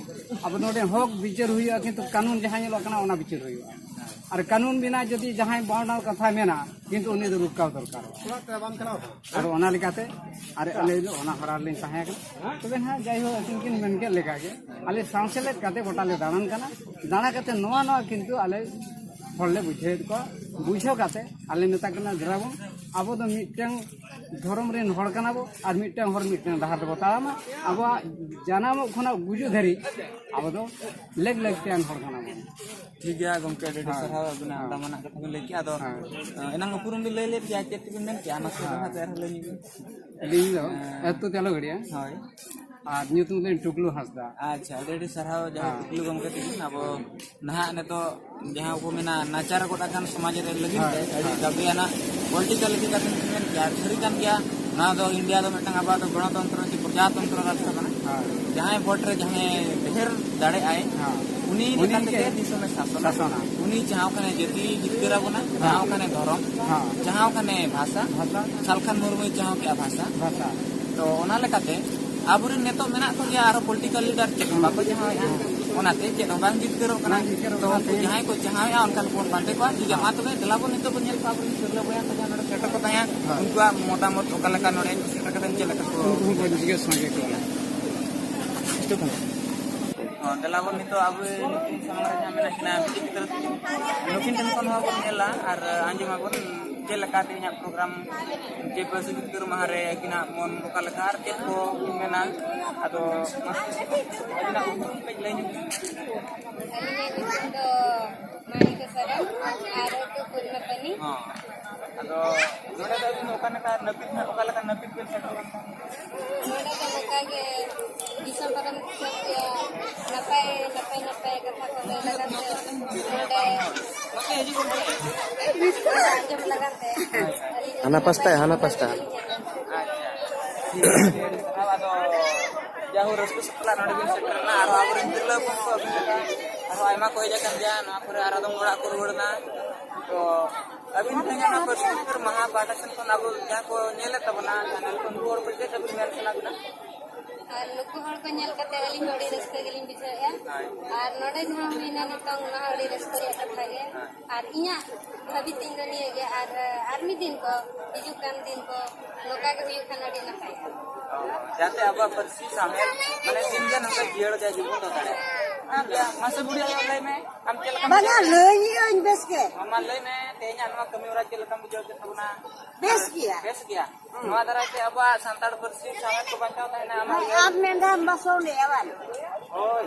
ᱟᱵᱚ ᱱᱚᱰᱮ ᱦᱚᱠ ᱵᱤᱪᱟᱹᱨ ᱦᱩᱭᱩᱜᱼᱟ, ᱠᱤᱱᱛᱩ ᱠᱟᱹᱱᱩᱱ ᱡᱟᱦᱟᱸ ᱧᱮᱞᱚᱜ ᱠᱟᱱᱟ ᱚᱱᱟ ᱵᱤᱪᱟᱹᱨ ᱦᱩᱭᱩᱜᱼᱟ᱾ ᱟᱨ ᱠᱟᱹᱱᱩᱱ ᱵᱮᱱᱟᱣ ᱡᱩᱫᱤ ᱡᱟᱦᱟᱸᱭ ᱵᱟᱝ ᱠᱟᱛᱷᱟ ᱢᱮᱱᱟ, ᱠᱤᱱᱛᱩ ᱩᱱᱤ ᱫᱚ ᱨᱩᱠᱟᱣ ᱫᱚᱨᱠᱟᱨᱚᱜᱼᱟ᱾ ᱟᱫᱚ ᱚᱱᱟ ᱞᱮᱠᱟᱛᱮ ᱟᱨ ᱟᱞᱮ ᱫᱚ ᱚᱱᱟ ᱦᱚᱨᱟ ᱨᱮᱞᱤᱧ ᱛᱟᱦᱮᱸ ᱠᱟᱱᱟ᱾ ᱛᱚᱵᱮ ᱱᱟᱦᱟᱜ ᱡᱟᱭᱦᱳᱠ ᱟᱹᱠᱤᱱ ᱠᱤᱱ ᱢᱮᱱ ᱠᱮᱫ ᱞᱮᱠᱟᱜᱮ ᱟᱞᱮ ᱥᱟᱶ ᱥᱮᱞᱮᱫ ᱠᱟᱛᱮ ᱜᱚᱴᱟ ᱞᱮ ᱫᱟᱬᱟᱱ ᱠᱟᱱᱟ᱾ ᱫᱟᱬᱟ ᱠᱟᱛᱮ ᱱᱚᱣᱟ ᱱᱚᱣᱟ ᱠᱤᱱᱛᱩ ᱟᱞᱮ ᱦᱚᱲ ᱞᱮ ᱵᱩᱡᱷᱟᱹᱣᱮᱫ ᱠᱚᱣᱟ᱾ ᱵᱩᱡᱷᱟᱹᱣ ᱠᱟᱛᱮ ᱟᱞᱮ ᱢᱮᱛᱟ ᱠᱟᱱᱟ ᱫᱮᱞᱟ ᱵᱚᱱ, ᱟᱵᱚ ᱫᱚ ᱢᱤᱫᱴᱟᱝ ᱫᱷᱚᱨᱚᱢ ᱨᱮᱱ ᱦᱚᱲ ᱠᱟᱱᱟ ᱵᱚ ᱟᱨ ᱢᱤᱫᱴᱟᱝ ᱦᱚᱲ ᱢᱤᱫᱴᱟᱝ ᱰᱟᱦᱟᱨ ᱛᱮᱵᱚ ᱛᱟᱲᱟᱢᱟ᱾ ᱟᱵᱚᱣᱟᱜ ᱡᱟᱱᱟᱢᱚᱜ ᱠᱷᱚᱱᱟᱜ ᱜᱩᱡᱩᱜ ᱫᱷᱟᱹᱨᱤᱡ ᱟᱵᱚ ᱫᱚ ᱞᱮᱠ ᱞᱟᱹᱠᱛᱤᱭᱟᱱ ᱦᱚᱲ ᱠᱟᱱᱟ ᱵᱚᱱ᱾ ᱴᱷᱤᱠ ᱜᱮᱭᱟ ᱜᱚᱢᱠᱮ, ᱟᱹᱰᱤ ᱟᱹᱰᱤ ᱦᱮᱸ, ᱥᱟᱨᱦᱟᱣ ᱟᱹᱵᱤᱱᱟᱜ ᱦᱮᱸ᱾ ᱫᱟᱢᱟᱱᱟᱜ ᱠᱟᱛᱷᱟ ᱵᱤᱱ ᱞᱟᱹᱭ ᱠᱮᱜᱼᱟ᱾ ᱟᱫᱚ, ᱦᱮᱸ᱾ ᱮᱱᱟᱝ ᱩᱯᱨᱩᱢ ᱵᱤᱱ ᱞᱟᱹᱭ ᱞᱮᱫ ᱜᱮᱭᱟ, ᱪᱮᱫ ᱛᱮᱵᱤᱱ ᱢᱮᱱ ᱠᱮᱜᱼᱟ? ᱢᱟᱥᱮ ᱦᱮᱸ᱾ ᱫᱚᱦᱲᱟ ᱛᱮ ᱟᱨᱦᱚᱸ ᱞᱟᱹᱭ ᱧᱚᱜ ᱵᱤᱱ᱾ ᱟᱹᱞᱤᱧ ᱫᱚ ᱦᱮᱸ᱾ ᱟᱹᱛᱩ ᱛᱮᱞᱚᱜᱟᱹᱲᱤᱭᱟ᱾ ᱦᱳᱭ᱾ ᱟᱨ ᱧᱩᱛᱩᱢ ᱫᱚ ᱴᱩᱠᱞᱩ ᱦᱟᱸᱥᱫᱟ᱾ ᱟᱪᱪᱷᱟ, ᱟᱹᱰᱤ ᱟᱹᱰᱤ ᱥᱟᱨᱦᱟᱣ ᱡᱟᱦᱟᱸ ᱦᱮᱸ᱾ ᱴᱩᱠᱞᱩ ᱜᱚᱢᱠᱮ ᱛᱤᱠᱤᱱ᱾ ᱟᱵᱚ ᱱᱟᱦᱟᱜ ᱱᱤᱛᱚᱜ ᱡᱟᱦᱟᱸ ᱠᱚ ᱢᱮᱱᱟ ᱱᱟᱪᱟᱨ ᱜᱚᱫ ᱟᱠᱟᱱ ᱥᱚᱢᱟᱡᱽ ᱨᱮ ᱞᱟᱹᱜᱤᱫ ᱛᱮ ᱦᱳᱭ, ᱟᱹᱰᱤ ᱦᱳᱭ᱾ ᱫᱟᱹᱵᱤᱭᱟᱱᱟᱜ ᱯᱚᱞᱤᱴᱤᱠᱟᱞ ᱤᱫᱤ ᱠᱟᱛᱮ ᱵᱤᱱ ᱢᱮᱱ ᱠᱮᱜᱼᱟ᱾ ᱟᱨ ᱥᱟᱹᱨᱤ ᱠᱟᱱ ᱜᱮᱭᱟ, ᱱᱚᱣᱟ ᱫᱚ ᱤᱱᱰᱤᱭᱟ ᱫᱚ ᱢᱤᱫᱴᱟᱝ ᱟᱵᱚᱣᱟᱜ ᱫᱚ ᱜᱚᱱᱚᱛᱚᱱᱛᱨᱚ ᱪᱮ ᱯᱨᱚᱡᱟᱛᱚᱱᱛᱨᱚ ᱨᱟᱥᱴᱨᱚ ᱠᱟᱱᱟ᱾ ᱦᱳᱭ᱾ ᱡᱟᱦᱟᱸᱭ ᱵᱷᱳᱴ ᱨᱮ ᱡᱟᱦᱟᱸᱭ ᱰᱷᱮᱨ ᱫᱟᱲᱮᱭᱟᱜᱼᱟᱭ, ᱦᱮᱸ᱾ ᱩᱱᱤ ᱩᱱᱤ ᱞᱮᱠᱟ ᱜᱮ ᱛᱮᱜᱮ ᱫᱤᱥᱚᱢᱮ ᱥᱟᱥᱚᱱᱟ᱾ ᱥᱟᱥᱚᱱᱟ᱾ ᱩᱱᱤ ᱡᱟᱦᱟᱸ ᱠᱷᱟᱱᱮ ᱡᱟᱹᱛᱤ ᱡᱤᱛᱠᱟᱹᱨ ᱟᱵᱚᱱᱟ, ᱦᱮᱸ᱾ ᱡᱟᱦᱟᱸ ᱠᱷᱟᱱᱮ ᱫᱷᱚᱨᱚᱢ, ᱦᱮᱸ᱾ ᱡᱟᱦᱟᱸ ᱠᱷᱟᱱᱮ ᱵᱷᱟᱥᱟ, ᱵᱷᱟᱥᱟ᱾ ᱥᱟᱞᱠᱷᱟᱱ ᱢᱩᱨᱢᱩᱭ ᱡᱟᱦᱟᱸ ᱠᱮᱜᱼᱟ ᱵᱷᱟᱥᱟ᱾ ᱵᱷᱟᱥᱟ᱾ ᱛᱚ ᱚᱱᱟ ᱞᱮᱠᱟᱛᱮ ᱟᱵᱚᱨᱮᱱ ᱱᱤᱛᱚᱜ ᱢᱮᱱᱟᱜ ᱠᱚᱜᱮᱭᱟ ᱟᱨᱚ ᱯᱚᱞᱤᱴᱤᱠᱟᱞ ᱞᱤᱰᱟᱨ, ᱪᱮᱫ ᱦᱚᱸ ᱵᱟᱠᱚ ᱡᱟᱦᱟᱸᱭᱮᱜᱼᱟ, ᱚᱱᱟᱛᱮ ᱪᱮᱫ ᱦᱚᱸ ᱵᱟᱝ ᱡᱤᱛᱠᱟᱹᱨᱚᱜ ᱠᱟᱱᱟ᱾ ᱵᱟᱝ ᱡᱤᱛᱠᱟᱹᱨᱚᱜ ᱛᱚ ᱠᱟᱱᱟ᱾ ᱩᱱᱠᱩ ᱡᱟᱦᱟᱸᱭ ᱠᱚ ᱡᱟᱦᱟᱸᱭᱮᱜᱼᱟ ᱚᱱᱠᱟᱱ ᱠᱚᱵᱚᱱ ᱯᱟᱱᱛᱮ ᱠᱚᱣᱟ᱾ ᱴᱷᱤᱠ ᱜᱮᱭᱟ, ᱢᱟ ᱛᱚᱵᱮ ᱫᱮᱞᱟ ᱵᱚᱱ ᱱᱤᱛᱚᱜ ᱵᱚᱱ ᱧᱮᱞ ᱠᱚᱣᱟ ᱟᱵᱚᱨᱮᱱ ᱛᱤᱨᱞᱟᱹ ᱵᱚᱭᱦᱟ ᱠᱚ ᱡᱟᱦᱟᱸ ᱱᱚᱰᱮ ᱥᱮᱴᱮᱨ ᱠᱚ ᱛᱟᱦᱮᱸ, ᱦᱳᱭ᱾ ᱩᱱᱠᱩᱣᱟᱜ ᱢᱚᱛᱟᱢᱚᱛ ᱚᱠᱟ ᱞᱮᱠᱟ ᱱᱚᱰᱮ ᱥᱮᱴᱮᱨ ᱠᱟᱛᱮ ᱪᱮᱫ ᱞᱮᱠᱟ ᱠᱚ ᱩᱱᱠᱩ ᱦᱚᱸ ᱵᱚᱱ ᱡᱤᱜᱽᱧᱟᱹᱥ ᱥᱟᱸᱜᱮ ᱠᱚᱣᱟ᱾ ᱦᱚᱸ, ᱫᱮᱞᱟ ᱵᱚᱱ ᱱᱤᱛᱚᱜ ᱟᱵᱚ ᱱᱩᱠᱤᱱ ᱥᱟᱢᱟᱝ ᱨᱮ ᱡᱟᱦᱟᱸ ᱢᱮᱱᱟᱜ ᱠᱤᱱᱟ ᱵᱤᱴᱤ ᱜᱤᱫᱽᱨᱟᱹ ᱛᱟᱹᱠᱤᱱ, ᱱᱩᱠᱤᱱ ᱴᱷᱮᱱ ᱠᱷᱚᱱ ᱦᱚᱸ ᱵᱚᱱ ᱧᱮᱞᱟ ᱟᱨ ᱟᱸᱡᱚᱢᱟᱵᱚᱱ᱾ ᱪᱮᱫ ᱞᱮᱠᱟ ᱛᱮᱦᱮᱧᱟᱜ ᱯᱨᱳᱜᱨᱟᱢ ᱡᱮ ᱯᱟᱹᱨᱥᱤ ᱡᱤᱛᱠᱟᱹᱨ ᱢᱟᱦᱟ ᱨᱮ ᱟᱹᱠᱤᱱᱟᱜ ᱢᱚᱱ ᱚᱠᱟ ᱞᱮᱠᱟ ᱟᱨ ᱪᱮᱫ ᱠᱚ ᱵᱤᱱ ᱢᱮᱱᱟ? ᱟᱫᱚ ᱢᱟᱥᱮ ᱟᱹᱵᱤᱱᱟᱜ ᱩᱭᱦᱟᱹᱨ ᱠᱟᱹᱡ ᱞᱟᱹᱭ ᱧᱚᱜ ᱵᱤᱱ᱾ ᱟᱹᱞᱤᱧᱟᱜ ᱧᱩᱛᱩᱢ ᱫᱚ ᱢᱟᱱᱤᱠᱟ ᱥᱚᱨᱮᱱ ᱟᱨ ᱟᱹᱛᱩ ᱯᱩᱨᱱᱟᱯᱟᱱᱤ᱾ ᱦᱚᱸ᱾ ᱟᱫᱚ ᱱᱚᱰᱮ ᱫᱚ ᱟᱹᱵᱤᱱ ᱫᱚ ᱚᱠᱟ ᱞᱮᱠᱟ ᱱᱟᱹᱯᱤᱛ ᱱᱟᱜ, ᱚᱠᱟ ᱞᱮᱠᱟ ᱱᱟᱹᱯᱤᱛ ᱵᱤᱱ ᱥᱮᱴᱮᱨ ᱞᱮᱱ ᱛᱟᱦᱮᱸᱫ? ᱱᱚᱰᱮ ᱫᱚ ᱱᱚᱝᱠᱟ ᱜᱮ ᱫᱤᱥᱚᱢ ᱯᱟᱨᱚᱢ ᱫᱤᱥᱚᱢ ᱨᱮᱭᱟᱜ ᱱᱟᱯᱟᱭ, ᱱᱟᱯᱟᱭ, ᱱᱟᱯᱟᱭ ᱠᱟᱛᱷᱟ ᱠᱚ ᱞᱟᱹᱭ ᱞᱟᱜᱟᱱ ᱛᱮ ᱱᱚᱰᱮ ᱟᱸᱡᱚᱢ ᱞᱟᱜᱟᱱ ᱛᱮ ᱟᱹᱞᱤᱧ ᱦᱟᱱᱟ ᱯᱟᱥᱴᱟ, ᱦᱟᱱᱟ ᱯᱟᱥᱴᱟ᱾ ᱟᱪᱪᱷᱟ᱾ ᱴᱷᱤᱠ ᱟᱪᱷᱮ, ᱟᱹᱰᱤ ᱥᱟᱨᱦᱟᱣ᱾ ᱟᱫᱚ ᱡᱟᱭᱦᱳᱠ, ᱨᱟᱹᱥᱠᱟᱹ ᱥᱟᱞᱟᱜ ᱱᱚᱰᱮ ᱵᱤᱱ ᱥᱮᱴᱮᱨ ᱮᱱᱟ᱾ ᱟᱨᱦᱚᱸ ᱟᱵᱚᱨᱮᱱ ᱛᱤᱨᱞᱟᱹ ᱦᱚᱯᱚᱱ ᱠᱚ ᱟᱹᱵᱤᱱ ᱞᱮᱠᱟ ᱟᱨᱦᱚᱸ ᱟᱭᱢᱟ ᱠᱚ ᱦᱮᱡ ᱟᱠᱟᱱ ᱜᱮᱭᱟ ᱱᱚᱣᱟ ᱠᱚᱨᱮ, ᱟᱨ ᱟᱫᱚᱢ ᱚᱲᱟᱜ ᱠᱚ ᱨᱩᱣᱟᱹᱲ ᱮᱱᱟ᱾ ᱛᱚ ᱟᱹᱵᱤᱱ ᱴᱷᱮᱱ ᱚᱱᱟ ᱯᱟᱹᱨᱥᱤ ᱡᱤᱛᱠᱟᱹᱨ ᱢᱟᱦᱟ ᱯᱟᱦᱴᱟ ᱥᱮᱱ ᱠᱷᱚᱱ ᱟᱵᱚ ᱡᱟᱦᱟᱸ ᱠᱚ ᱧᱮᱞᱮᱫ ᱛᱟᱵᱚᱱᱟ, ᱪᱮᱱᱮᱞ ᱠᱚ, ᱩᱱᱠᱩ ᱦᱚᱲ ᱠᱚ ᱪᱮᱫ ᱟᱹᱵᱤᱱ ᱢᱮᱱ ᱥᱟᱱᱟ ᱵᱤᱱᱟ? ᱟᱨ ᱱᱩᱠᱩ ᱦᱚᱲ ᱠᱚ ᱧᱮᱞ ᱠᱟᱛᱮ ᱟᱹᱞᱤᱧ ᱦᱚᱸ ᱟᱹᱰᱤ ᱨᱟᱹᱥᱠᱟᱹ ᱜᱮᱞᱤᱧ ᱵᱩᱡᱷᱟᱹᱣᱮᱫᱼᱟ᱾ ᱦᱳᱭ᱾ ᱟᱨ ᱱᱚᱰᱮ ᱡᱟᱦᱟᱸ ᱦᱩᱭᱱᱟ ᱱᱤᱛᱚᱝ, ᱚᱱᱟ ᱦᱚᱸ ᱟᱹᱰᱤ ᱨᱟᱹᱥᱠᱟᱹ ᱨᱮᱭᱟᱜ ᱠᱟᱛᱷᱟ ᱜᱮ᱾ ᱦᱳᱭ᱾ ᱟᱨ ᱤᱧᱟᱹᱜ ᱵᱷᱟᱹᱵᱤ ᱛᱤᱧ ᱫᱚ ᱱᱤᱭᱟᱹ ᱜᱮ, ᱟᱨ, ᱟᱨ ᱢᱤᱫ ᱫᱤᱱ ᱠᱚ, ᱦᱤᱡᱩᱜ ᱠᱟᱱ ᱫᱤᱱ ᱠᱚ ᱱᱚᱝᱠᱟ ᱜᱮ ᱦᱩᱭᱩᱜ ᱠᱷᱟᱱ ᱟᱹᱰᱤ ᱱᱟᱯᱟᱭᱚᱜᱼᱟ᱾ ᱡᱟᱛᱮ ᱟᱵᱚᱣᱟᱜ ᱯᱟᱹᱨᱥᱤ ᱥᱟᱶᱦᱮᱫ ᱢᱟᱱᱮ ᱫᱤᱱ ᱜᱮ ᱱᱚᱝᱠᱟ ᱡᱤᱭᱟᱹᱲ ᱜᱮ ᱡᱤᱵᱚᱱ ᱫᱚᱦᱚ ᱫᱟᱲᱮᱭᱟᱜᱼᱟ᱾ ᱟᱨ ᱢᱟᱥᱮ ᱵᱩᱰᱷᱤ ᱟᱭᱳ, ᱞᱟᱹᱭ ᱢᱮ, ᱟᱢ ᱪᱮᱫ ᱞᱮᱠᱟᱢ ᱵᱟᱝᱟ, ᱵᱩᱡᱷᱟᱹᱣ ᱠᱮᱫᱟ? ᱞᱟᱹᱭᱟᱹᱧ ᱵᱮᱥ ᱜᱮ᱾ ᱢᱟ ᱞᱟᱹᱭ ᱢᱮ, ᱛᱮᱦᱮᱧᱟᱜ ᱱᱚᱣᱟ ᱠᱟᱹᱢᱤ ᱦᱚᱨᱟ ᱪᱮᱫ ᱞᱮᱠᱟᱢ ᱵᱩᱡᱷᱟᱹᱣ ᱠᱮᱫ ᱛᱟᱵᱚᱱᱟ? ᱵᱮᱥ ᱜᱮᱭᱟ᱾ ᱵᱮᱥ ᱜᱮᱭᱟ᱾ ᱦᱩᱸ᱾ ᱱᱚᱣᱟ ᱫᱟᱨᱟᱭ ᱛᱮ ᱟᱵᱚᱣᱟᱜ ᱥᱟᱱᱛᱟᱲ ᱯᱟᱹᱨᱥᱤ ᱥᱟᱶᱦᱮᱫ ᱠᱚ ᱵᱟᱧᱪᱟᱣ ᱛᱟᱦᱮᱱᱟ, ᱟᱢᱟᱜ ᱩᱭᱦᱟᱹᱨ? ᱟᱨ ᱢᱮᱱ ᱫᱷᱟᱣ ᱵᱟᱥᱚ ᱞᱮ ᱟᱵᱟᱨ᱾ ᱦᱳᱭ᱾